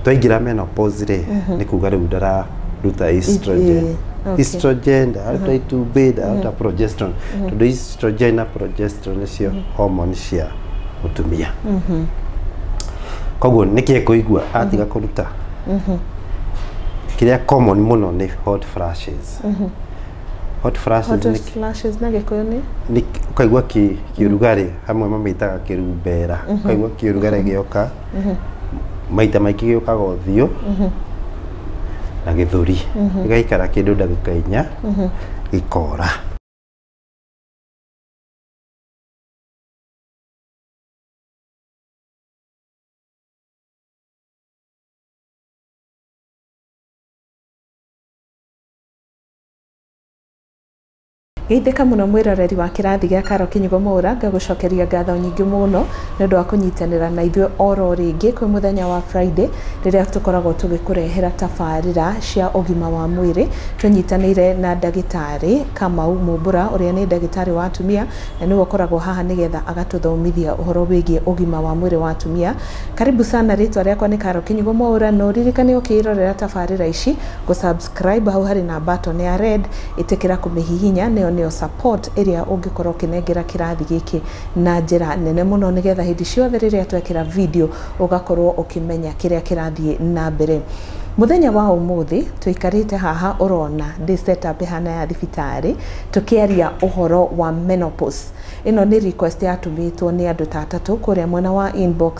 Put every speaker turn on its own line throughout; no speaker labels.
Twaingĩra menopause rĩ, nĩ kuga rĩu ndararuta estrogen. Estrogen ndararuta itumbĩ, ndararuta progesterone, tondũ estrogen na progesterone nĩcio hormone cia mũtumia. Koguo nĩkĩ ekũigua atiga kũruta? Kĩrĩa common mũno nĩ hot flashes. Hot flashes.
Hot
nĩ
flashes na Gĩkũyũ nĩ?
Nĩ ũkaigua kĩũrugarĩ, hamwe mamĩtaga kĩrumbera, ũkaigua kĩũrugarĩ gĩoka, maita maingĩ gĩũkaga ũthiũ na gĩthũri, gĩgaikara kĩndũ ndagĩka 4 gĩkora.
Geithĩka mũno mwĩroreri wa kĩrathi gĩa Karo Kinyugo Mwaura, ngagũcokeria ngatho nyingĩ mũno nĩ ũndũ wa kũnyitanĩra na ithuĩ oro rĩngĩ kwĩ mũthenya wa Friday rĩrĩa tũkoragwo tũgĩkũrehera tabarĩra cia ũgima wa mwĩrĩ tũnyitanĩire na ndagĩtarĩ Kamau Mumbura ũrĩa nĩ ndagĩtarĩ wa atumia na nĩwe ũkoragwo haha nĩgetha agatũthomithia ũhoro wĩgiĩ ũgima wa mwĩrĩ wa atumia. Karibu sana, rĩtwa rĩakwa nĩ Karo Kinyugo Mwaura, na ũririkane ũkĩrorera tabarĩra ici gũ-subscribe hau harĩ na button ya red, ĩtĩkĩra kũmĩhihinya, nĩyo nĩyo support ĩrĩa ũngĩkorwo ũkĩnengera kĩrathi gĩkĩ na njĩra nene mũno, nĩgetha hĩndĩ ciothe rĩrĩa twekĩra video ũgakorwo ũkĩmenya kĩrĩa kĩrathiĩ na mbere. Mũthenya wa ũmũthĩ tũikarĩte haha ũrona ndĩ setup ĩhana ya thibitarĩ tũkĩaria ũhoro wa menopause. Ĩno nĩ request yatũmĩtwo nĩ andũ ta atatũ kũrĩa mwena wa inbox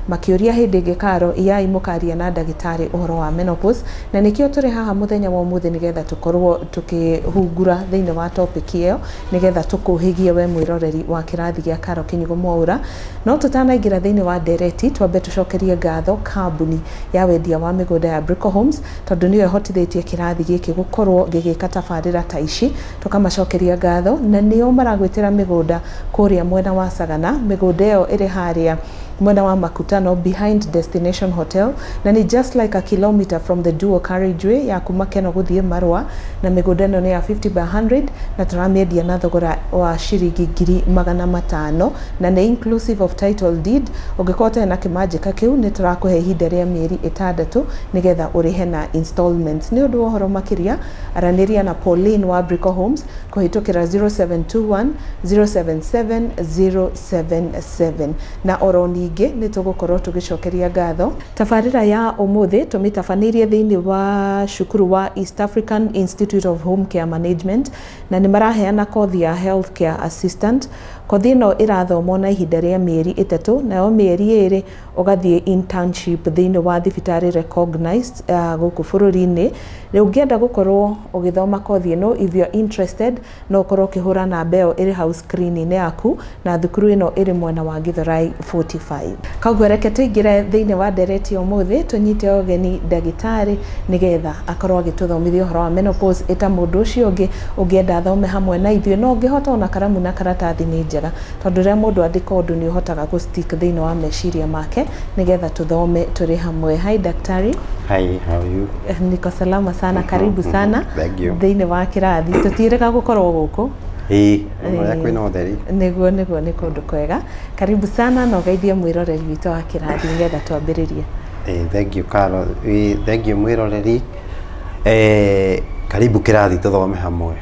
makĩũria hĩndĩ ĩngĩ Karo iyai mũkaria na ndagĩtarĩ ũhoro wa menopause, na nĩkĩo tũrĩ haha mũthenya wa ũmũthĩ nĩgetha tũkorwo tũkĩhungura thĩinĩ wa topic ĩyo nĩgetha tũkũhĩgie we mwĩroreri wa kĩrathi gĩa Karo Kinyugo Mwaura. No tũtanaingĩra thĩinĩ wa ndereti twambe tũcokerie ngatho kambuni ya wendia wa mĩgũnda ya Brico Homes tondũ nĩyo ĩhotithĩtie kĩrathi gĩkĩ gũkorwo gĩgĩka tabarĩra ta ici, tũkamacokeria ngatho na nĩo maragwĩtĩra mĩgũnda kũrĩa mwena wa Sagana. Mĩgũnda ĩyo ĩrĩ harĩa mwena wa Makutano behind Destination Hotel na ni just like a kilometer from the dual carriageway ya kuma Keno gũthiĩ Marua, na mĩgũnda ĩno nĩ ya 50 by 100 na tũramĩendia na thogora wa ciringi 500,000 na nĩ inclusive of title deed. Ũngĩkorwo ũtarĩ na kĩmanjĩka kĩu nĩ tũrakũhe ihinda rĩa mĩeri 6 nĩgetha ũrĩhe na installments. Nĩ ũndũ wa ũhoro makĩria aranĩria na Pauline wa Brico Homes kũhĩtũkĩra 0721 077 077 na oro ningĩ nĩ tũgũkorwo tũgĩcokeria ngatho tabarĩra ya ũmũthĩ tũmĩtabanĩirie thĩinĩ wa cukuru wa East African Institute of Home Care Management na nĩ maraheana kothi ya health care assistant. Kothi ĩno ĩrathomwo na ihinda rĩa mĩeri 3, nayo mĩeri 2 ũgathiĩ internship thĩinĩ wa thibitarĩ recognized gũkũ bũrũri-inĩ. Rĩu ũngĩenda gũkorwo ũgĩthoma kothi ĩno, if you are interested, no ũkorwo ũkĩhũra namba ĩyo ĩrĩ hau screen-inĩ yaku, na thukuru ĩno ĩrĩ mwena wa Githurai 45. Koguo reke tũingĩre thĩinĩ wa ndereti ũmũthĩ tũnyite ũgeni ndagĩtarĩ nĩgetha akorwo agĩtũthomithia ũhoro wa menopause. Ĩta mũndũ ũcio ũngĩ ũngĩenda athome hamwe na ithuĩ, no ũngĩhota ona karamu na karatathi nĩ njega tondũ rĩrĩa mũndũ andĩka ũndũ nĩ ũhotaga gũ stick thĩinĩ wa meciria make nĩgetha tũthome tũrĩ hamwe. Hi daktari.
Hi, how are you?
Niko salama sana, karibu sana.
Thank you.
Thĩinĩ wa kĩrathi tũtiĩrĩga gũkorwo gũkũ.
Ĩĩ, ũrĩa kwĩna ũtheri.
Nĩguo nĩguo nĩ kũndũ kwega. Karibu sana na ũgeithie mwĩroreri witũ wa kĩrathi nĩgetha twambĩrĩrie.
Thank you Karo. Thank you mwĩroreri. Karibu kĩrathi tũthome hamwe.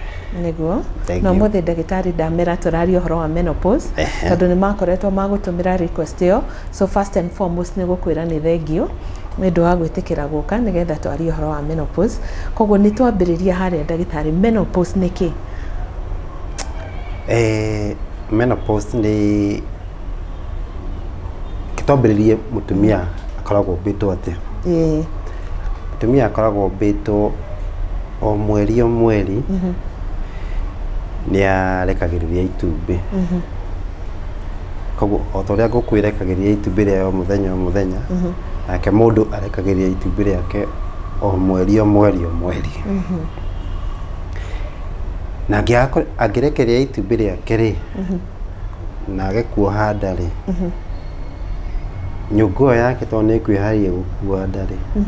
Nĩguo na ũmũthĩ ndagĩtarĩ ndamera tũraria ũhoro wa menopause tondũ nĩ makoretwo magũtũmĩra request ĩyo, so first and foremost nĩ gũkwĩra nĩ thengio nĩ ũndũ wa gwĩtĩkĩra gũka nĩgetha twarie ũhoro wa menopause. Koguo nĩ twambĩrĩria harĩa ndagĩtarĩ, menopause nĩ kĩ?
Menopause nĩ twambĩrĩrie mũtumia akoragwo ombĩtwo atĩa? Mũtumia akoragwo ombĩtwo o mweri o mweri nĩ arekagĩrĩria itumbĩ. Koguo o ta ũrĩa ngũkũ ĩrekagĩrĩria itumbĩ rĩayo o mũthenya o mũthenya, nake mũndũ arekagĩrĩria itumbĩ rĩake o mweri o mweri o mweri. Na angĩrekereria itumbĩ rĩake rĩ, na age kuoha nda rĩ, nyũngũ ĩyo yake tondũ nĩ ĩkwĩharĩria gũkua nda rĩ,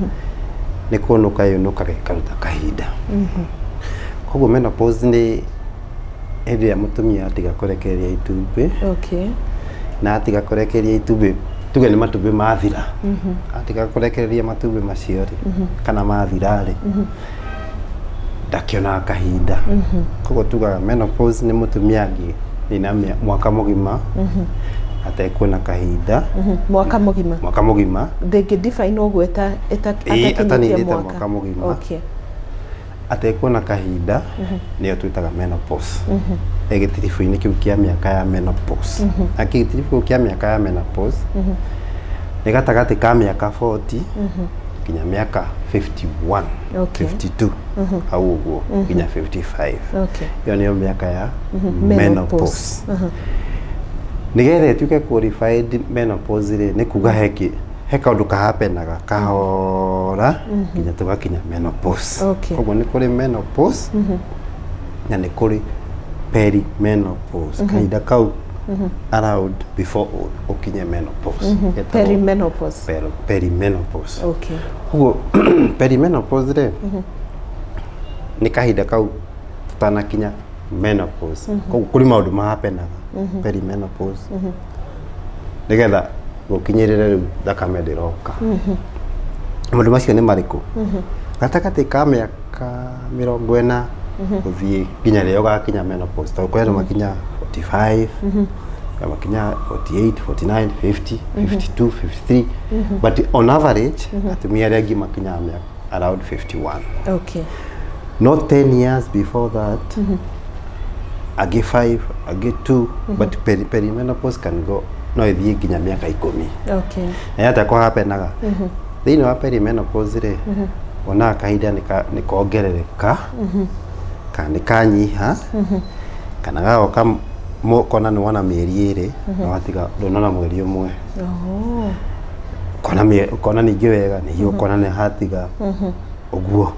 nĩ kũnũka yũnũkaga ĩkaruta kahinda. Koguo menopause nĩ hĩndĩ ĩrĩa mũtumia atiga kũrekereria itumbĩ.
Okay.
Na atiga kũrekereria itumbĩ Tuge nĩ matumbĩ mathira, atiga kũrekereria matumbĩ macio rĩ, kana mathira rĩ, ndakĩonaga kahinda. Koguo tugaga menopause nĩ mũtumia angĩnina mwaka mũgima atekuona kahinda.
Mwaka mũgima?
Mwaka mũgima.
Ndĩngĩ define ũguo
Ĩĩ,
atakinyĩtie
ataninĩte
mwaka.
Mwaka mũgima.
Okay.
Atekuona kahinda nĩyo twĩtaga menopause. E gĩtiribũ-inĩ kĩu kĩa mĩaka ya menopause, na gĩtiribũ kĩu kĩa mĩaka ya menopause nĩ gatagatĩ ka mĩaka 40 nginya mĩaka 51, 52 hau ũguo, nginya 55. Ĩyo nĩyo mĩaka ya
Menopause.
Menopause. Nĩgetha ĩtuĩke qualified menopause rĩ, nĩ kuga he kaũndũ kahapenaga kahora nginya tũgakinya menopause. Koguo nĩ kũrĩ menopause na nĩ kũrĩ perimenopause, kahinda kau around before ũkinye menopause. Getagwo
Perimenopause.
Perimenopause. Koguo perimenopause rĩ, nĩ kahinda kau tũtanakinya menopause. Koguo kũrĩ maũndũ mahapenaga perimenopause nĩgetha gũkinyĩrĩre rĩu thakame ndĩroka. Maũndũ macio nĩ marĩkũ? Gatagatĩ ka mĩaka 40 gũthiĩ nginya rĩrĩa ũgakinya menopause, tondũ kwĩ andũ makinya 45, andũ makinya 48, 49, 50, 52, 53, but on average atumia arĩa angĩ makinyaga mĩaka around 51. Not 10 years before that, angĩ 5, angĩ 2, but perimenopause can go, no ĩthiĩ nginya mĩaka 10. Na atĩa kũhapenaga thĩinĩ wa perimenopause rĩ, wonaga kahinda nĩ kongerereka kana nĩ kanyiha, kana gagoka kona nĩ wona mĩeri 2 na watiga ndũnona mweri 1.
Oh.
Ũkona ũkona ningĩ wega, ningĩ ũkona nĩ hatiga ũguo,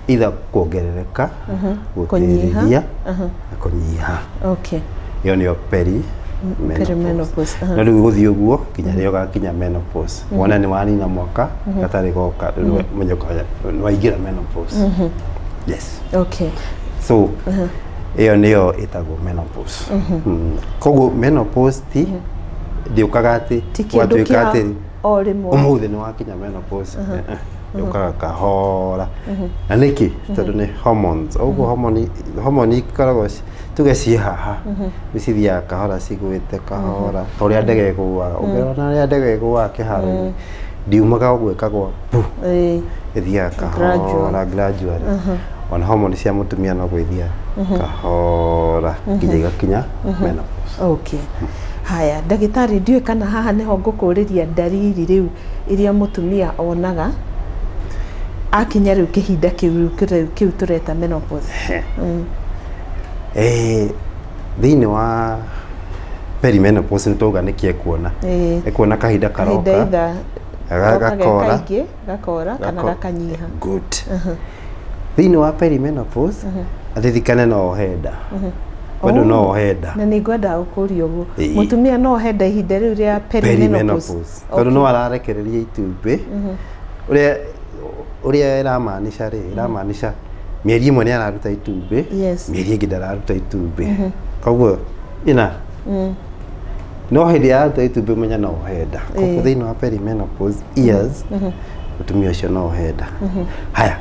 either kuongerereka, gũtĩrĩria na kũnyiha. Ĩyo nĩyo
Perimenopause.
No rĩu gũthiĩ ũguo nginya rĩrĩa ũgakinya menopause, wona nĩ wanina mwaka gatarĩ goka, rĩu ũmenye nĩ waingĩra menopause, yes. So ĩyo nĩyo ĩtagwo menopause. Koguo menopause ti ndĩũkaga atĩ
Ti kĩndũ
gwatuĩka
kĩa
atĩ
o rĩmwe.
Ũmũthĩ nĩ wakinya menopause. Yũkaga kahora. Na nĩkĩ? Tondũ nĩ hormones. Ũguo hormone ikoragwo tuge ciĩ haha, nĩ cithiaga kahora cigwĩte kahora, ta ũrĩa ndege ĩgũaga. Ũngĩrora ũrĩa ndege ĩgũaga kĩharo-inĩ, ndiumaga ũguo ĩkagwa bu. Ĩthiaga kahora, gradually. Ona hormone cia mũtumia no gwĩthia kahora nginya igakinya menopause.
Okay. Haya, ndagĩtarĩ, ndiũĩ kana haha nĩho ngũkũrĩria ndariri rĩu iria mũtumia onaga akinya rĩu kĩhinda kĩu tũreta menopause.
Thĩinĩ wa perimenopause nĩ twauga nĩkĩ ekuona. Ekuona kahinda
Kahinda
karoka
either goka ge
gakora
kaingĩ, gakora kana gakanyiha.
Good. Thĩinĩ wa perimenopause aririkane no ohe nda, bado no ohe nda.
Na nĩ ngwendaga gũkũria ũguo, mũtumia no ohe nda ihinda rĩu rĩa perimenopause?
Perimenopause, tondũ no ararekereria itumbĩ. Ũrĩa ĩramaanisha rĩ, ĩramaanisha mĩeri ĩmwe nĩ araruta itumbĩ, mĩeri ĩngĩ ndararuta itumbĩ. Koguo ina no hĩndĩ araruta itumbĩ, menya no ohe nda. Koguo thĩinĩ wa perimenopause years mũtumia ũcio no ohe nda. Haya,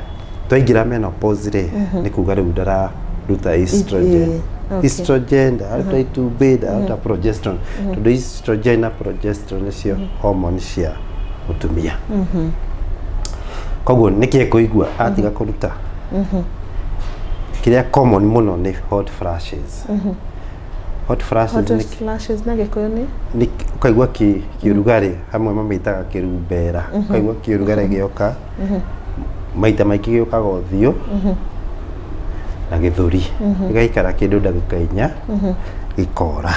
twaingĩra menopause rĩ, nĩ kuga rĩu ndararuta estrogen. Estrogen ndararuta itumbĩ, ndararuta progesterone, tondũ estrogen na progesterone nĩcio hormone cia mũtumia. Koguo nĩkĩ ekũigua atiga kũruta? Kĩrĩa common mũno nĩ hot flashes. Hot flashes.
Hot
Nĩ
flashes na Gĩkũyũ nĩ?
Nĩ ũkaigua kĩũrugarĩ, hamwe mamĩtaga kĩrumbera. Ũkaigua kĩũrugarĩ gĩoka, maita maingĩ gĩũkaga ũthiũ na gĩthũri, gĩgaikara kĩndũ ndagĩka 4 gĩkora.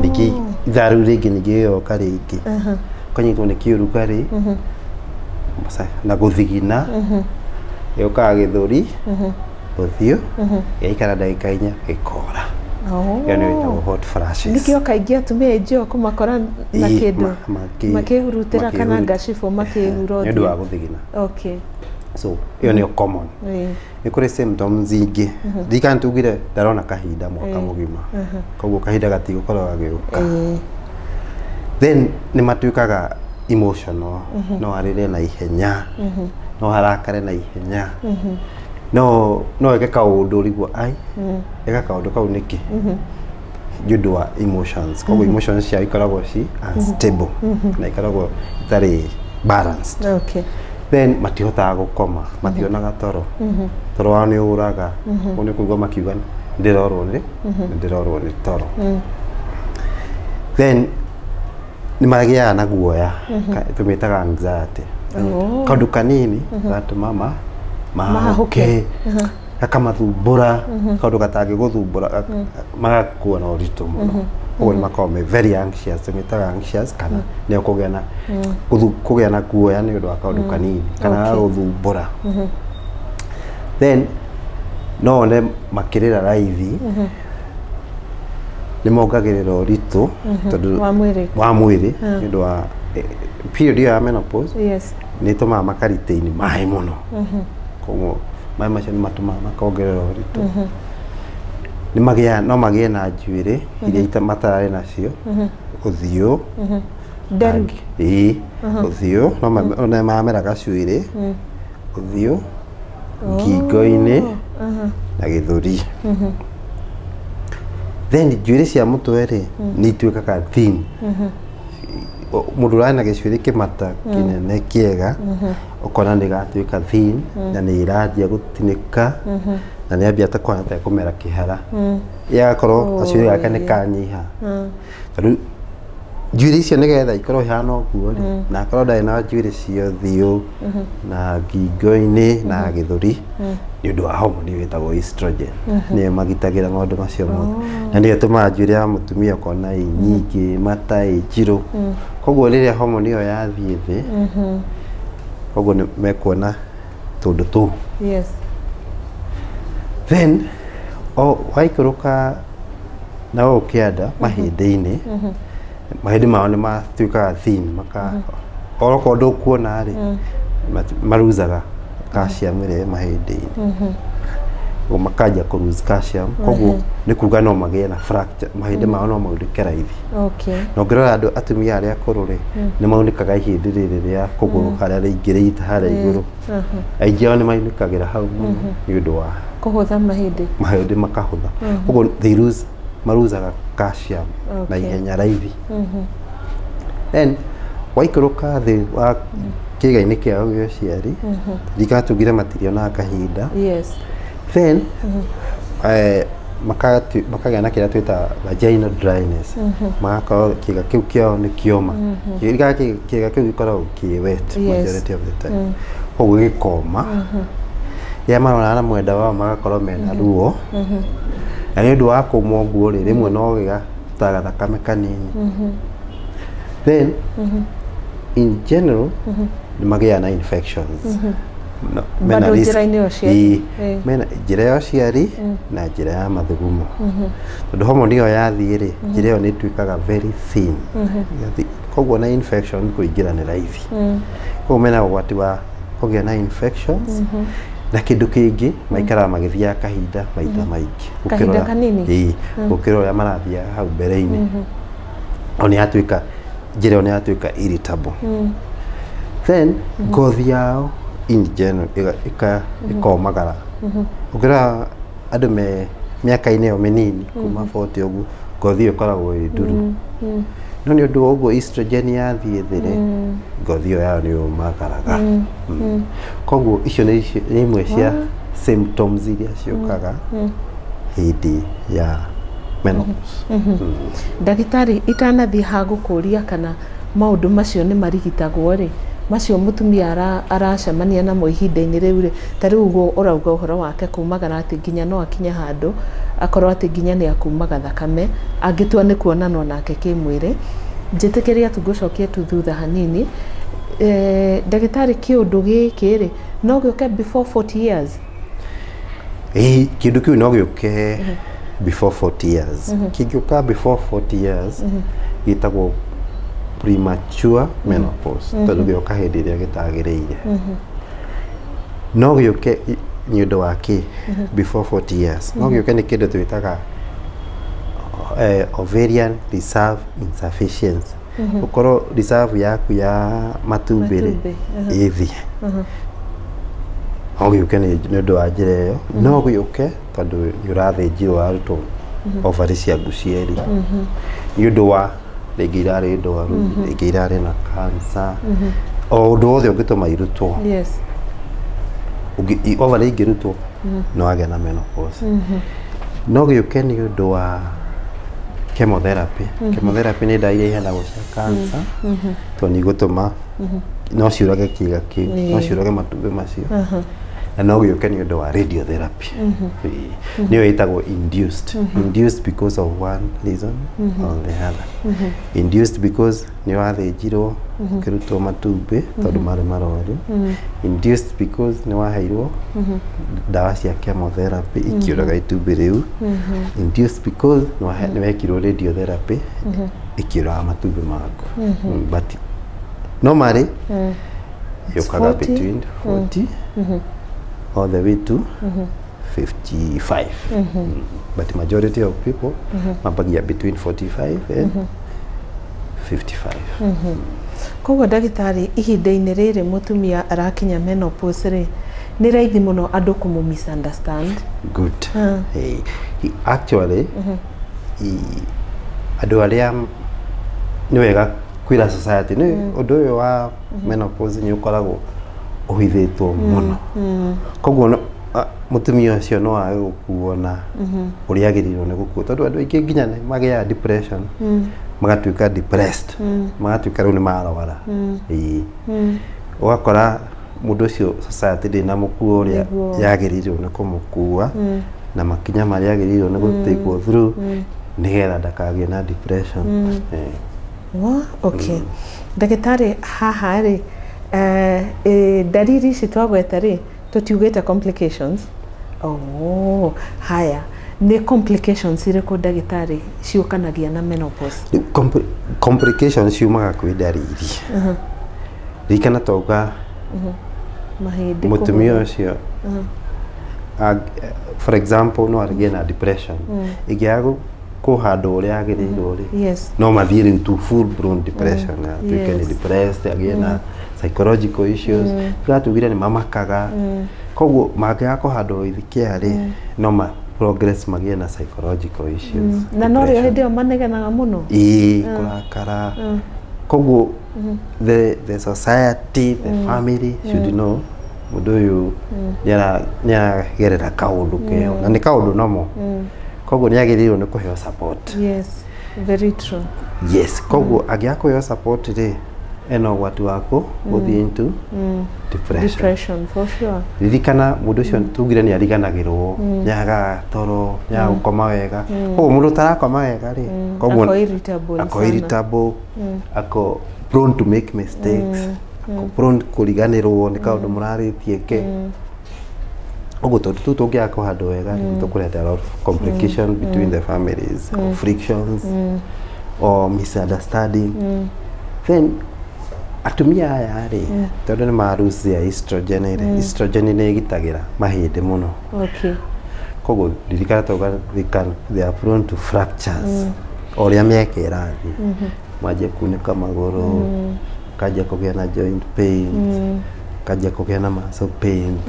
Ningĩ ithaa rĩu rĩngĩ ningĩ gĩgoka rĩngĩ, ũkanyitwo nĩ kĩũrugarĩ na gũthigina. Gĩũkaga gĩthũri, ũthiũ, gĩgaikara ndagĩka 4 gĩkora. Ĩyo nĩyo ĩtagwo hot flashes.
Nĩkĩo kaingĩ atumia aingĩ o kũmakora na kĩndũ makĩhurutĩra kana ngacibũ makĩhura
nĩ ũndũ wa
ũthiũ.
Gũthigina. So ĩyo nĩyo common. Nĩ kũrĩ symptoms ingĩ. Ririkana tugire ndarona kahinda mwaka mũgima, koguo kahinda gatigũkorwo gagĩũka. Then nĩ matuĩkaga emotional, no arĩre na ihenya, no arakare na ihenya, no eke kaũndũ ũrigwo ai eka kaũndũ kau nĩkĩ, nĩ ũndũ wa emotions. Koguo emotions ciao ikoragwo ci unstable na ikoragwo itarĩ balanced. Then matihotaga gũkoma, mationaga toro, toro wao nĩ ũraga. Ũguo nĩ kũigua makiuga ndĩrorwo nĩ toro. Then nĩ magĩaga na guoya, tũmĩtaga anxiety. Kaũndũ kanini gatũma
Mahahũke.
mahahũke, gakamathumbũra, kaũndũ gatangĩgũthumbũra magakua na ũritũ mũno. Ũguo nĩ makoragwo me very anxious, tũmĩtaga anxious, kana nĩo kũgĩa na kũgĩa na guoya nĩ ũndũ wa kaũndũ kanini kana gagũthumbũra. Then no one makĩrĩra raithi, nĩ mongagĩrĩra ũritũ tondũ
Wa mwĩrĩ.
Wa mwĩrĩ, nĩ ũndũ wa period ĩyo ya menopause. Nĩ ĩtũmaga makaretain maĩ mũno, koguo maĩ macio nĩ matũmaga makongerera ũritũ. Nĩ magĩa no magĩe na njuĩrĩ iria matararĩ nacio ũthiũ.
Nderu.
Ĩĩ, ũthiũ no no mameraga cuĩrĩ ũthiũ, ngingo-inĩ na gĩthũri. Then njuĩrĩ cia mũtwe rĩ, nĩ ituĩkaga thin. Mũndũ ũrarĩ na gĩcuĩrĩ kĩmata kĩnene kĩega, ũkona nĩ gatuĩka thin na nĩ ĩranjia gũtinĩka na nĩ ambia ta kũhana ta ĩkũmera kĩhara, yagakorwo gacuĩrĩ gake nĩ kanyiha, tondũ njuĩrĩ icio nĩgetha ikorwo ihana ũguo rĩ, na akorwo ndarĩ na njuĩrĩ cia ũthiũ na ngingo-inĩ na gĩthũri, nĩ ũndũ wa hormone ĩyo ĩtagwo estrogen, nĩyo magitagĩra maũndũ macio mothe na nĩyo ĩtũmaga njuĩrĩ ya mũtumia ũkona ĩ nyingĩ, mata ĩ njirũ. Koguo rĩrĩa hormone ĩyo yathiĩ thĩ, koguo nĩ mekuona tũndũ tũu. Then o waikũrũka na ũũ kĩanda mahĩndĩ-inĩ, mahĩndĩ mao nĩ matuĩkaga thin, maka onokorwo ndũkuona rĩ, maruzaga calcium ĩrĩa ĩ mahĩndĩ-inĩ. Ũguo makanjia kũ lose calcium, koguo nĩ kuga no magĩe na fracture, mahĩndĩ mao no maunĩke raithi. Na ũngĩrora andũ atumia arĩa akũrũ rĩ, nĩ maunĩkaga ihĩndĩ rĩrĩ rĩa kũgũrũ harĩa rĩingĩrĩte harĩa igũrũ. Aingĩ ao nĩ maunĩkagĩra hau mũno nĩ ũndũ wa
Kũhũtha mahĩndĩ.
Mahĩndĩ makahũtha, ũguo they lose, maruzaga calcium na ihenya raithi. Then waikũrũka thĩ wa kĩĩga-inĩ kĩao gĩa ũciari, rikatugire matirionaga kahinda. Then makagĩa na kĩrĩa twĩtaga vaginal dryness, magakorwo kĩĩga kĩu kĩao nĩ kĩoma. Kĩĩga kĩu gĩkoragwo kĩ wet majority of the time, koguo gĩkoma. Rĩrĩa maronana na mwenda wao, magakorwo mena ruo, na nĩ ũndũ wa kũma ũguo rĩ, rĩmwe no gĩgataga thakame kanini. Then in general nĩ magĩaga na infections. No, mena
Bado
risk.
Njĩra-inĩ ya ũciari.
Ĩĩ, mena njĩra ya ũciari na njĩra ya mathugumo, tondũ hormone ĩyo yathiĩ rĩ, njĩra ĩyo nĩ ĩtuĩkaga very thin. Koguo na infection kũingĩra nĩ raithi, koguo mena ũgwati wa kũgĩa na infections. Na kĩndũ kĩngĩ, maikaraga magĩthiaga kahinda maita maingĩ
Kahinda kanini?
Ĩĩ, gũkĩra ũrĩa marathiaga hau mbere-inĩ. O nĩ yatuĩka njĩra ĩyo nĩ yatuĩka irritable. Then ngothi yao in general ĩkomagara. Ũngĩrora andũ me mĩaka-inĩ ĩyo mĩnini kuma 40 ũguo, ngothi ĩyo ĩkoragwo ĩ nduru, no nĩ ũndũ wa ũguo estrogen yathiĩ thĩ rĩ, ngothi ĩyo yao nĩ yũmagaraga. Koguo icio nĩ imwe cia symptoms iria ciũkaga hĩndĩ ya menopause.
Ndagĩtarĩ, itanathiĩ ha gũkũria kana maũndũ macio nĩ marigitagwo rĩ, macio mũtumia aracemania namo ihinda-inĩ rĩu rĩ, ta rĩu ũguo ũrauga ũhoro wake kumagara atĩ nginya no akinye handũ akorwo atĩ nginya nĩ akumaga thakame angĩtua nĩ kuonanwo nake kĩmwĩrĩ, njĩtĩkĩria tu ngũcokie tu thutha hanini. Ndagĩtarĩ, kĩũndũ gĩkĩ rĩ, no gĩũke before 40 years?
Ĩĩ, kĩndũ kĩu no gĩũke before 40 years. Kĩngĩũka before 40 years gĩtagwo premature menopause, tondũ gĩoka hĩndĩ ĩrĩa gĩtagĩrĩire. No gĩũke nĩ ũndũ wa kĩ before 40 years? No gĩũke nĩ kĩndũ twĩtaga ovarian reserve insufficiency. Ũkorwo reserve yaku ya matumbĩ rĩ
Matumbĩ,
ĩthĩ, no gĩũke nĩ ũndũ wa njĩra ĩyo. No gĩũke tondũ nĩ ũrathĩnjirwo warutwo ovary ciaku cierĩ, nĩ ũndũ wa rĩngĩ irarĩ ndwaru, rĩngĩ irarĩ na cancer, o ũndũ wothe ũngĩtũma irutwo. Ovary ingĩrutwo no agĩa na menopause. No gĩũke nĩ ũndũ wa chemotherapy. Chemotherapy nĩ ndawa iria iheanagwo cia cancer, tondũ nĩ igũtũma no ciũrage kĩga kĩu, no ciũrage matumbĩ macio. Na no gĩũke nĩ ũndũ wa radiotherapy. Ĩĩ. Nĩyo ĩtagwo induced. Induced because of one reason or the other. Induced because nĩ wathĩnjirwo ũkĩrutwo matumbĩ tondũ marĩ marwaru. Induced because nĩ waheirwo ndawa cia chemotherapy ikĩũraga itumbĩ rĩu. Induced because nĩ wekirwo radiotherapy ikĩũraga matumbĩ maku. But normally yũkaga
40?
Between 40 all the way to 55. But majority of people mambagia between 45 and 55.
Koguo ndagĩtarĩ, ihinda-inĩ rĩrĩ mũtumia arakinya menopause rĩ, nĩ raithi mũno andũ kũmũ misunderstand.
Good. Hey, actually andũ arĩa nĩ wega kwĩra society nĩ ũndũ ũyũ wa menopause nĩ ũkoragwo ũhithĩtwo mũno, koguo mũtumia ũcio no age gũkuo na ũrĩa agĩrĩirwo nĩ gũkuo, tondũ andũ aingĩ nginya nĩ magĩaga depression, magatuĩka depressed, magatuĩka rĩu nĩ marwara. Ĩĩ, ũgakora mũndũ ũcio society ndĩnamũkua ũrĩa yagĩrĩirwo nĩ kũmũkua na makinya marĩa agĩrĩirwo nĩ gũtĩkwo through nĩgetha ndakagĩe na depression.
Wa, okay. Ndagĩtarĩ, haha rĩ, ndariri ici twagweta rĩ, tũtiugĩte complications. Oh, haya, nĩ complications irĩkũ, ndagĩtarĩ, ciũkanagia na menopause?
Rĩu complications ciumaga kwĩ ndariri. Ririkana twauga
mahĩndĩ
mũtumia
kũhũthũ.
Ũcio for example no agĩe na depression ĩngĩaga kũhandwo ũrĩa agĩrĩirwo rĩ, no mathiĩ rĩu to full blown depression, atuĩke nĩ depressed, agĩe na psychological issues. Tugatugire nĩ mamakaga, koguo mangĩaga kũhandwo with care rĩ, no ma progress magĩe na psychological issues,
na no rĩo
depression.
Hĩndĩ ĩyo manegenaga mũno.
Ĩĩ, kũrakara. Koguo the society, the family should know mũndũ ũyũ nĩaragerera kaũndũ keho na nĩ kaũndũ nomo, koguo nĩagĩrĩirwo nĩ kũheo support.
Yes, very true.
Yes, koguo angĩaga kũheo support rĩ, ena ũgwati wa gũthiĩ into depression.
Depression for sure.
Ririkana mũndũ ũcio tugire nĩ ariganagĩrwo, nĩagaga toro, nĩagaga gũkoma wega. Koguo mũndũ ũtarakoma wega rĩ, koguo
ako irritable
ako
sana.
Irritable, ako prone to make mistakes, ako prone kũriganĩrwo nĩ kaũndũ mũrarĩtie ke. Ũguo tondũ tũu tũngĩaga kũhandwo wega rĩ, tũkũreta a lot of complication between the families or frictions or misunderstanding. Then atumia aya rĩ, tondũ nĩ ma lose their estrogen rĩ, estrogen nĩ ĩgitagĩra mahĩndĩ mũno. Koguo ririkana tauga they are prone to fractures. O ũrĩa mĩaka ĩrathiĩ, manjia kunĩka magũrũ, kanjia kũgĩa na joint pains, kanjia kũgĩa na muscle pains.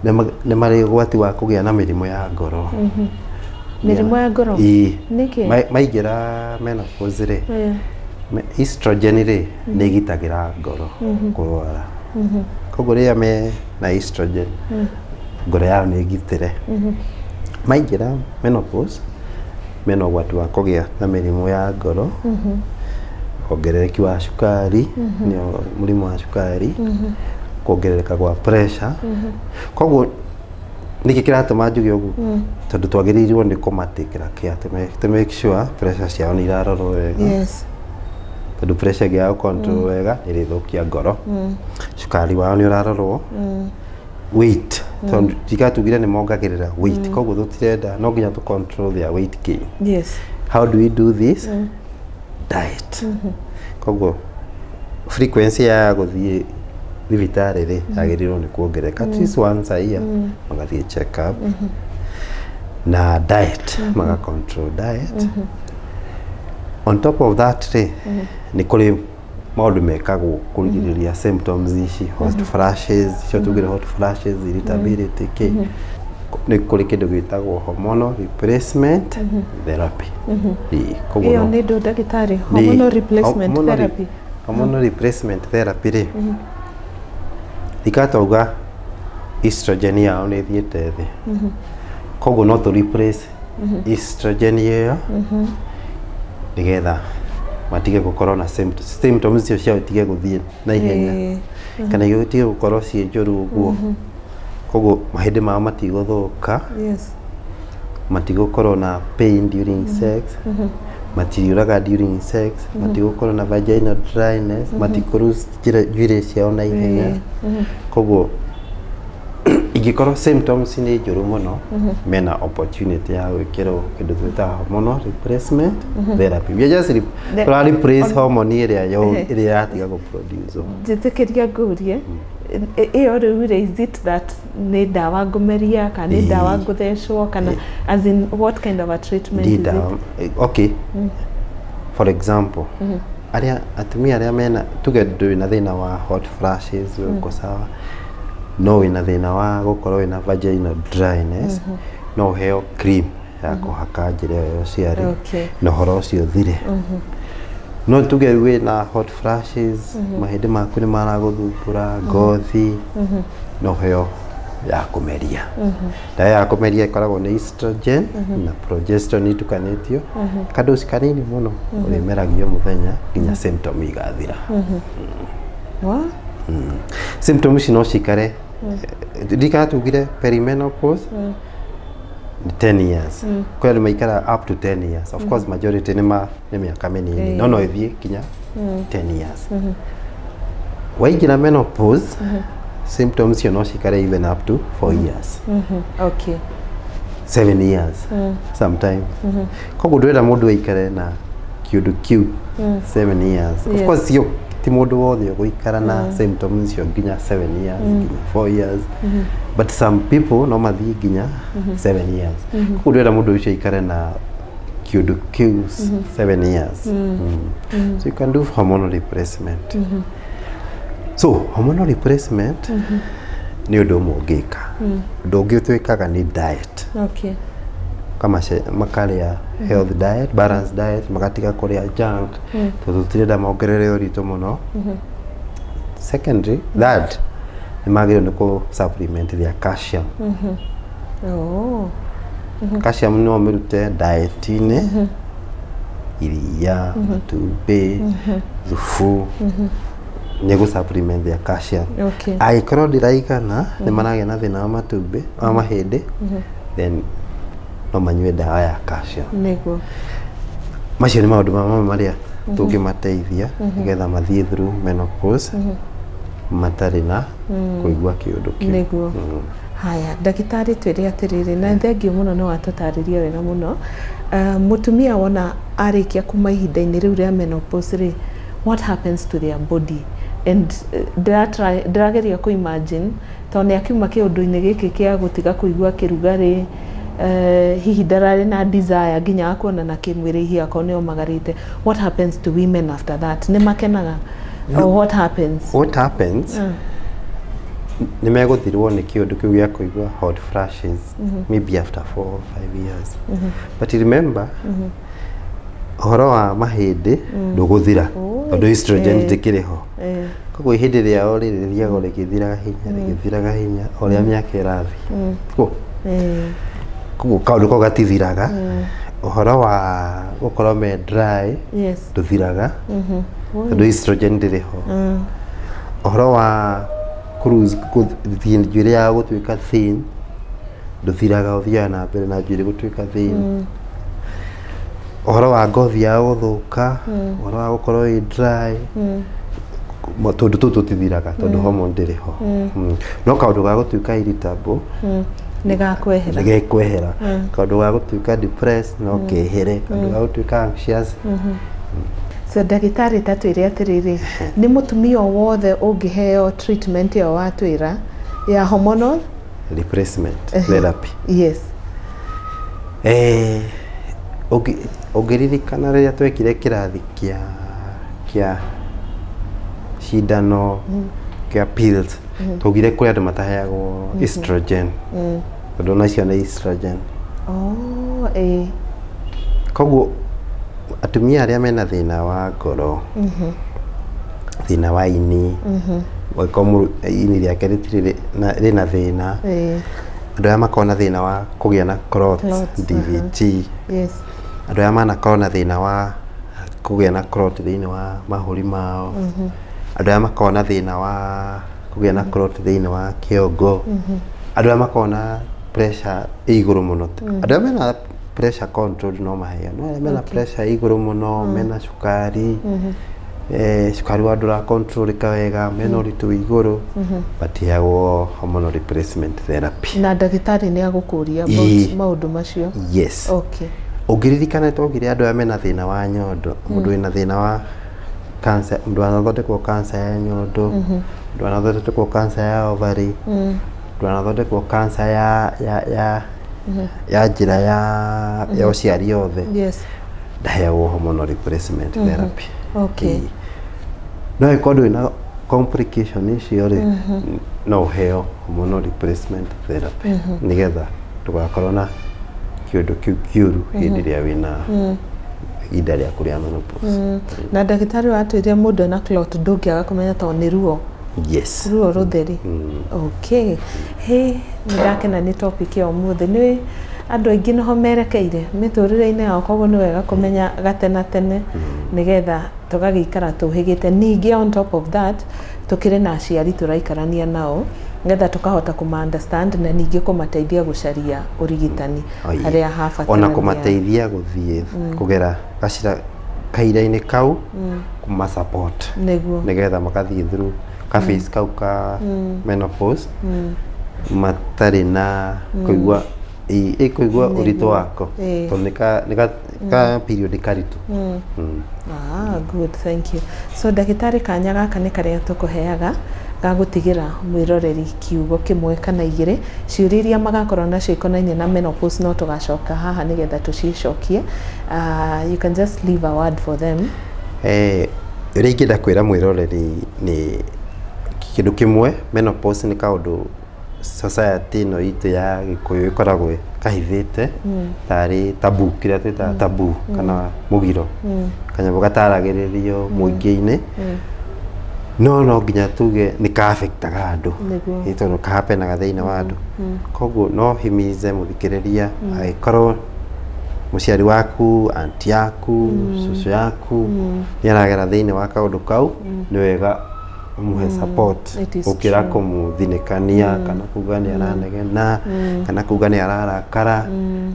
Nĩ marĩ ũgwati wa kũgĩa na mĩrimũ ya ngoro.
Mĩrimũ ya ngoro?
Ĩĩ.
Nĩkĩ?
Maingĩra menopause rĩ, estrogen rĩ nĩ ĩgitagĩra ngoro kũrwara. Koguo rĩrĩa me na estrogen, ngoro yao nĩ ĩgitĩre. Maingĩra menopause, mena ũgwati wa kũgĩa na mĩrimũ ya ngoro, wongerereki wa cukari, nĩyo mũrimũ wa cukari, kuongerereka gwa pressure. Koguo nĩkĩ kĩratũma njuge ũguo? Tondũ twagĩrĩirwo nĩ kũmatakĩra care to make sure pressure ciao nĩ irarorwo wega, tondũ pressure ĩngĩaga control wega nĩ ĩrĩthũkia ngoro. Cukari wao nĩ ũrarorwo, weight, tondũ tigatugire nĩ mongagĩrĩra weight, koguo tũtirenda, no nginya tũ control their weight gain. How do we do this? Diet. Koguo frequency ya gũthiĩ thibitarĩ rĩ yagĩrĩirwo nĩ kuongerereka, at least once a year magathiĩ check up, na diet, maga control diet. On top of that rĩ, nĩ kũrĩ maũndũ mekagwo kũrigĩrĩria symptoms ici, hot flashes icio tugire, hot flashes, irritability, kĩ. Nĩ kũrĩ kĩndũ gĩtagwo hormonal replacement therapy. Ĩĩ, koguo
Ĩyo nĩ ndũ, ndagĩtarĩ, hormonal replacement therapy?
Hormonal replacement therapy rĩ, rikatauga estrogen yao nĩ ĩthiĩte thĩ, koguo no tũ replace estrogen ĩyo nĩgetha matige gũkorwo na symptoms icio ciao itige gũthiĩ na ihenya kana itige gũkorwo ciĩ njũru ũguo. Koguo mahĩndĩ mao matigũthũka, matigũkorwo na pain during sex, matiriũraga during sex, matigũkorwo na vaginal dryness, matikũ njuĩrĩ ciao na ihenya. Koguo ingĩkorwo symptoms nĩ njũru mũno, mena opportunity ya gwĩkĩrwo kĩndũ twĩtaga hormonal replacement therapy. We are just tũra replace hormone ĩrĩa ĩrĩa yatiga gũproduce.
Njĩtĩkĩria ngũrie, ĩyo rĩu rĩ, is it that nĩ ndawa ngũmeria kana nĩ ndawa ngũthecwo, kana as in what kind of a treatment
Ndi
is it?
Ndawa. Okay, for example, arĩa atumia arĩa mena, tuge ndũrĩ na thĩna wa hot flashes, uko sawa, no wĩna thĩna wa gũkorwo wĩna vaginal dryness, no ũheo cream ya kũhaka njĩra ĩyo ya ũciari na ũhoro ũcio ũthire. No tuge wĩna hot flashes, mahĩndĩ maku nĩ maragũthumbũra, ngothi, no ũheo ya kũmeria. Ndawa ya kũmeria ĩkoragwo nĩ estrogen na progesterone itukanĩtio, kadosi kanini mũno, ũrĩmeragio mũthenya nginya symptom igathira.
Wa?
Symptom ici no cikare, ndikana tugire perimenopause nĩ 10 years, kwĩ andũ maikaraga up to 10 years. Of course majority nĩ ma nĩ mĩaka mĩnini, no no ĩthiĩ nginya 10 years. Waingĩra menopause, symptoms icio no cikare even up to 4 years, 7 years sometimes. Koguo ndwĩra mũndũ aikare na kĩũndũ kĩu 7 years. Of course sio ti mũndũ wothe ũgũikara na symptoms icio nginya 7 years, nginya 4 years, but some people no mathiĩ nginya 7 years. Koguo ndwĩra mũndũ ũcio aikare na kĩũndũ kĩu 7 years. So you can do hormonal replacement. So hormonal replacement nĩ ũndũ ũmwe ũngĩka. Ũndũ ũngĩ twĩkaga nĩ diet. Kama makarĩa health diet, balanced diet, magatiga kũrĩa junk, tondũ tũtirenda mongerere ũritũ mũno. Secondary, third, nĩ magĩrĩirwo nĩ kũ supplement their calcium. Calcium no ũmĩrute diet-inĩ, iria, matumbĩ, thubu, nĩ gũ supplement their calcium. Angĩkorwo ndĩraigana, nĩ maragĩa na thĩna wa matumbĩ, wa mahĩndĩ, then no manyue ndawa ya calcium. Macio nĩ maũndũ mamwe marĩa tũngĩmateithia nĩgetha mathiĩ through menopause matarĩ na kũigua kĩũndũ kĩu.
Nĩguo. Haya, ndagĩtarĩ, twĩre atĩrĩrĩ, na thengiũ mũno, nĩ watũtarĩria wega mũno. Mũtumia wona arĩkia kuma ihinda-inĩ rĩu rĩa menopause rĩ, what happens to their body? And ndĩrageria kũ imagine, tondũ nĩ akiuma kĩũndũ-inĩ gĩkĩ kĩa gũtiga kũigua kĩrugarĩ, hihi ndararĩ na desire nginya ya kuonana kĩmwĩrĩ, hihi akorwo nĩ omagarĩte. What happens to women after that? Nĩ makenaga or what happens?
What happens, nĩ megũthirwo nĩ kĩũndũ kĩu gĩa kũigua hot flashes maybe after 4 or 5 years, but remember, ũhoro wa mahĩndĩ ndũgũthira tondũ estrogen ndĩkĩrĩ ho. Koguo ihĩndĩ rĩao rĩrĩ rĩthiaga rĩgĩthiraga hinya, rĩgĩthiraga hinya o ũrĩa mĩaka ĩrathiĩ. Koguo kaũndũ kau gatithiraga. Ũhoro wa gũkorwo me dry ndũthiraga tondũ estrogen ndĩrĩ ho. Ũhoro wa kũlose, gũthiĩ njuĩrĩ yao gũtuĩka thin, ndũthiraga, ũthiaga na mbere na njuĩrĩ gũtuĩka thin. Ũhoro wa ngothi yao gũthũka, ũhoro wa gũkorwo ĩ dry, tũndũ tũu tũtithiraga tondũ hormone ndĩrĩ ho. No kaũndũ ga gũtuĩka irritable
Nĩ gakwehera.
Nĩ gekwehera. Kaũndũ ga gũtuĩka depressed no kehere. Kaũndũ ga gũtuĩka anxious.
So ndagĩtarĩ, ta twĩre atĩrĩrĩ, nĩ mũtumia o wothe ũngĩheo treatment ĩyo watwĩra ya hormonal
replacement therapy? Eh, ũngĩ Ũngĩririkana rĩrĩa twekire kĩrathi kĩa cindano kĩa pills, twaugire kũrĩ andũ mataheagwo estrogen, tondũ ona icio nĩ estrogen.
Oh, ĩĩ.
Koguo atumia arĩa mena thĩna wa ngoro, thĩna wa ini, angĩkorwo ini rĩake rĩtirĩ rĩna thĩna, andũ arĩa makoragwo na thĩna wa kũgĩa na clot, DVT, andũ arĩa manakorwo na thĩna wa kũgĩa na clot thĩinĩ wa mahũri mao, andũ arĩa makoragwo na thĩna wa kũgĩa na clot thĩinĩ wa kĩongo, andũ arĩa makoragwo na pressure ĩ igũrũ mũno, andũ arĩa mena pressure control no maheo, no arĩa mena pressure ĩ igũrũ mũno, mena cukari, cukari wao ndũra controlĩka wega, mena ũritũ wĩ igũrũ, matiheagwo hormonal replacement therapy.
Na ndagĩtarĩ nĩ agũkũria about maũndũ macio?
Yes.
Okay.
Ũngĩririkana twaugire andũ arĩa mena thĩna wa nyondo, mũndũ wĩna thĩna wa cancer, mũndũ anathondekwo cancer ya nyondo, mũndũ anathondekwo cancer ya ovary, mũndũ anathondekwo cancer ya njĩra ya ũciari yothe, ndaheagwo hormonal replacement therapy. No ĩkorwo ndũrĩ na complication icio rĩ, no ũheo hormonal replacement therapy nĩgetha ndũgakorwo na kĩũndũ kĩu kĩũru hĩndĩ ĩrĩa wĩna ihinda rĩaku rĩa menopause.
Na ndagĩtarĩ watwĩrire mũndũ ena clot ndũngĩaga kũmenya tondũ nĩ ruo.
Yes.
Ruo rũtheri. Okay. He, nĩ ndakena nĩ topic ya ũmũthĩ. Nĩ andũ aingĩ nĩho merekeire mĩtũrĩre-inĩ yao, koguo nĩ wega kũmenya gatena tene nĩgetha tũgagĩikara tũhĩgĩte. Ningĩ on top of that, tũkĩrĩ na aciari tũraikarania nao nĩgetha tũkahota kũma understand na ningĩ kũmateithia gũcaria ũrigitani harĩa habatarania.
Ona kũmateithia gũthiĩ kũgera gacĩra kahinda-inĩ kau, kũma support nĩgetha magathiĩ through ka phase kau ka menopause matarĩ na kũigua kũigua ũritũ wako, tondũ nĩ ka period karitũ.
Ah, good, thank you. So ndagĩtarĩ, kanya gaka nĩ karĩa tũkũheaga ga gũtigĩra mwĩroreri kiugo kĩmwe kana igĩrĩ. Ciũria iria magakorwo nacio ikonainie na menopause no tũgacoka haha nĩgetha tũcicokie. You can just leave a word for them.
Ũrĩa ingĩenda kwĩra mwĩroreri nĩ kĩndũ kĩmwe, menopause nĩ kaũndũ society ĩno itũ ya Gĩkũyũ ĩkoragwo kahithĩte tarĩ tabu, kĩrĩa twĩtaga tabu kana mũgiro, kanyamũ gataragĩrĩrio mũingĩ-inĩ, no nginya tuge nĩ ka affectaga andũ. Ĩ tondũ kahapenaga thĩinĩ wa andũ. Koguo no himize mũthikĩrĩria, angĩkorwo mũciari waku, anti yaku, cũcũ yaku nĩ aragera thĩinĩ wa kaũndũ kau, nĩ wega ũmũhe support gũkĩra kũmũthinĩkania kana kuga nĩ aranegena kana kuga nĩ ararakara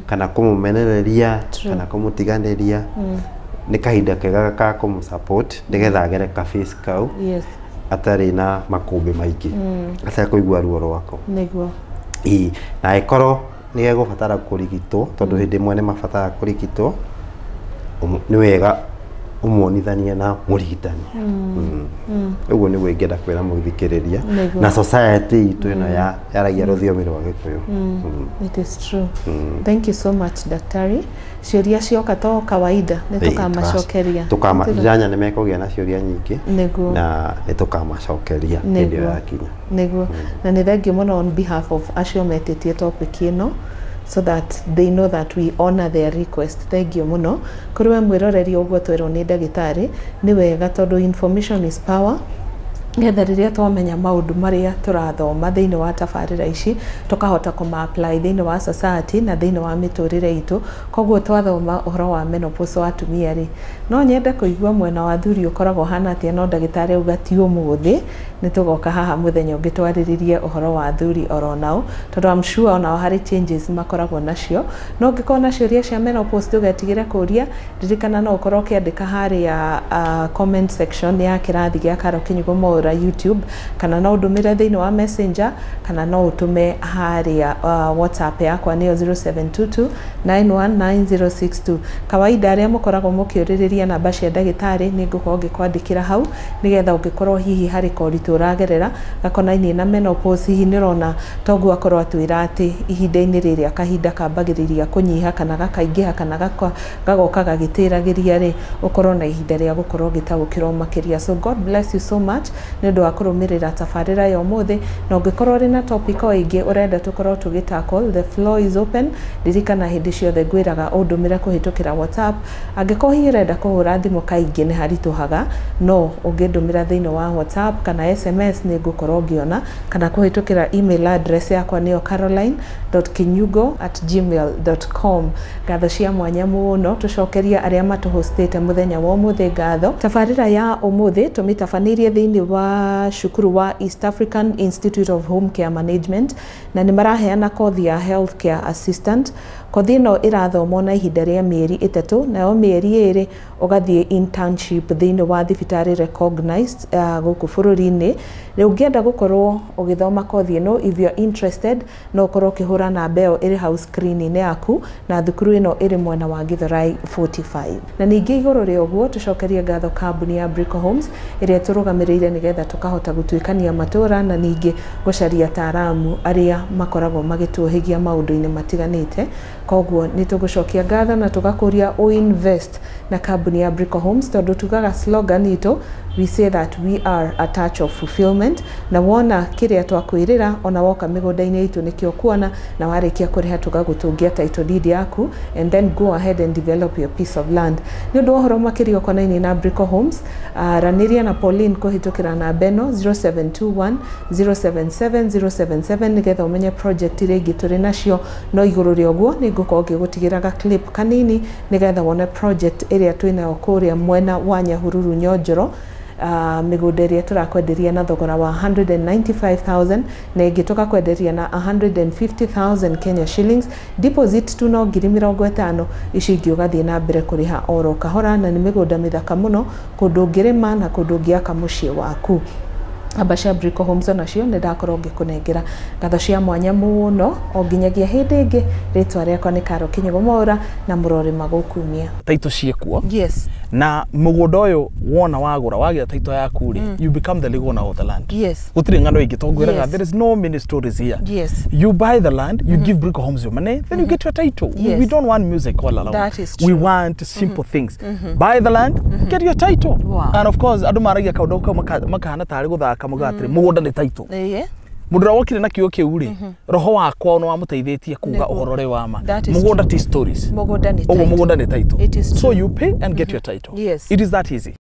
kana kũmũmenereria kana kũmũtiganĩria. Nĩ kahinda kega ka kũmũ support nĩgetha agere ka phase kau atarĩ na makũmbĩ maingĩ, atekũigua ruo rwako. Ĩĩ, na angĩkorwo nĩ egũbatara kũrigitwo, tondũ hĩndĩ ĩmwe nĩ mabataraga kũrigitwo, nĩ wega ũmuonithanie na mũrigitani. Ũguo nĩguo ingĩenda kwĩra mũthikĩrĩria na society itũ ĩno ya yaragia rũthiomi rwa Gĩkũyũ.
It is true. Thank you so much, daktari. Ciũria cioka to kawaida nĩ tũkamacokeria.
Ndĩranya nĩ mekũgĩa na ciũria nyingĩ na nĩ tũkamacokeria hĩndĩ ĩyo yakinya.
Nĩguo. Na nĩ thengiũ mũno on behalf of acio metĩtie topic ĩno, so that they know that we honor their request. Thank you mũno kũrĩ we mwĩroreri. Ũguo twerwo nĩ ndagĩtarĩ nĩ wega, tondũ information is power, getha rĩrĩa twamenya maũndũ marĩa tũrathoma thĩinĩ wa tabarĩra ici, tũkahota kũma apply thĩinĩ wa society na thĩinĩ wa mĩtũrĩre itũ. Koguo twathoma ũhoro wa menopause wa atumia rĩ, no nyende kũigua mwena wa athuri ũkoragwo ũhana atĩa, no ndagĩtarĩ auga ti ũmũthĩ, nĩ tũgoka haha mũthenya ũngĩ twarĩrĩrie ũhoro wa athuri oro nao, tondũ I'm sure onao harĩ changes makoragwo nacio. No ũngĩkorwo na ciũria cia menopause, ndũgetigĩre kũria. Ririkana no ũkorwo ũkĩandĩka harĩa comment section ya kĩrathi gĩa Karo Kinyugo Mwaũra. Mwaura YouTube, kana no ũndũmĩre thĩinĩ wa Messenger, kana no ũtũme harĩa WhatsApp yakwa nĩyo 0722 919062. Kawaida arĩa mũkoragwo mũkĩũrĩrĩria namba cia ndagĩtarĩ nĩ ngũkorwo ngĩkwandĩkĩra hau, nĩgetha ũngĩkorwo hihi harĩ koritũ ũragerera gakonainie na menopause, hihi nĩ ũrona toguo akorwo atwĩra atĩ ihinda-inĩ rĩrĩa kahinda kambagĩrĩria kũnyiha kana gakaingĩha kana gagoka gagĩtĩragĩria rĩ, ũkorwo na ihinda rĩa gũkorwo ũgĩtaũkĩrwo makĩria. So God bless you so much nĩ ũndũ wa kũrũmĩrĩra tabarĩra ya ũmũthĩ, na ũngĩkorwo ũrĩ na topic o ĩngĩ ũrenda tũkorwo tũgĩ tackle, the floor is open. Ririkana hĩndĩ ciothe ngwĩraga ũndũmĩre kũhĩtũkĩra WhatsApp. Angĩkorwo hihi ũrenda kũhũra thimũ kaingĩ nĩ haritũhaga, no ũngĩndũmĩra thĩinĩ wa WhatsApp kana SMS nĩ ngũkorwo ngĩona, kana kũhĩtũkĩra email address yakwa nĩyo caroline.kinyugo@gmail.com. Ngatho cia mwanya mũno tũcokeria arĩa matũhostĩte mũthenya wa ũmũthĩ ngatho. Tabarĩra ya ũmũthĩ tũmĩtabanĩirie thĩinĩ wa cukuru wa East African Institute of Home Care Management, na nĩ maraheana kothi ya health care assistant. Kothi ĩno ĩrathomwo na ihinda rĩa mĩeri 3, nayo mĩeri 2 ũgathiĩ internship thĩinĩ wa thibitarĩ recognized gũkũ bũrũri-inĩ. Rĩu ũngĩenda gũkorwo ũgĩthoma kothi ĩno, if you are interested, no ũkorwo ũkĩhũra namba ĩyo ĩrĩ hau screen-inĩ yaku, na thukuru ĩno ĩrĩ mwena wa Githurai 45. Na ningĩ igũrũ rĩa ũguo tũcokerie ngatho kambuni ya Brico Homes ĩrĩa tũrũgamĩrĩire nĩgetha tũkahota gũtuĩkania matũra na ningĩ gũcaria ataaramu arĩa makoragwo magĩtũhĩgia maũndũ-inĩ matiganĩte. Koguo nĩ tũgũcokia ngatho na tũgakũria ũinvest na kambuni ya Brico Homes, tondũ tugaga slogan itũ, we say that we are a touch of fulfillment, na wona kĩrĩa twakwĩrĩra ona woka mĩgũnda-inĩ itũ nĩkĩo kuona, na warĩkia kũrĩha tũgagũtũngia title deed yaku, and then go ahead and develop your piece of land. Nĩ ũndũ wa ũhoro makĩria ũkonainie na Brico Homes, aranĩria na Pauline kũhĩtũkĩra namba ĩno 0721 077 077 nĩgetha ũmenye project iria ingĩ tũrĩ nacio. No igũrũ rĩa ũguo nĩ ngũkorwo ngĩgũtigĩra ga clip kanini nĩgetha wone project ĩrĩa twĩnayo kũrĩa mwena wa Nyahururu Nyonjoro, mĩgũnda ĩrĩa tũrakwenderia na thogora wa 195,000 na ĩngĩ tũgakwenderia na 150,000 Kenya shillings. Deposit tu no 50,000, ici ingĩ ũgathiĩ na mbere kũrĩha oro kahora, na nĩ mĩgũnda mĩthaka mũno, kũndũ ũngĩrĩma na kũndũ ũngĩaka mũciĩ waku. Namba cia Brico Homes onacio nĩ ndakorwo ngĩkũnengera. Ngatho cia mwanya mũno o nginyagia hĩndĩ ĩngĩ. Rĩtwa rĩakwa nĩ Karo Kinyugo Mwaura, na mũrorĩma gũkumia.
Taito ciĩkuo.
Yes.
Na mũgũnda ũyũ wona wagũra wagĩa taito yaku rĩ, you become the legal owner of the land.
Yes.
Gũtirĩ ng'ano ingĩ tongwĩraga.
Yes.
There is no many stories here.
Yes.
You buy the land, you give Brico Homes your money, then you get your title.
Yes.
We don't want music all along.
That is
We
true.
want simple things. Buy the land, get your title.
Wow.
And of course andũ maragia kaũndũ kau makahana tarĩ gũthaka muga atĩrĩ mũgũnda nĩ title.
Ĩĩ.
Mũndũ ũrĩa wokire na kiugo kĩu rĩ, roho wakwa nĩ wamũteithĩtie kuga
Nĩguo.
ũhoro ũrĩa wa ma.
That is
Mũgũnda ti stories.
Mũgũnda nĩ
Ũguo
title.
mũgũnda nĩ title.
It is
So
true.
you pay and get your title.
Yes.
It is that easy.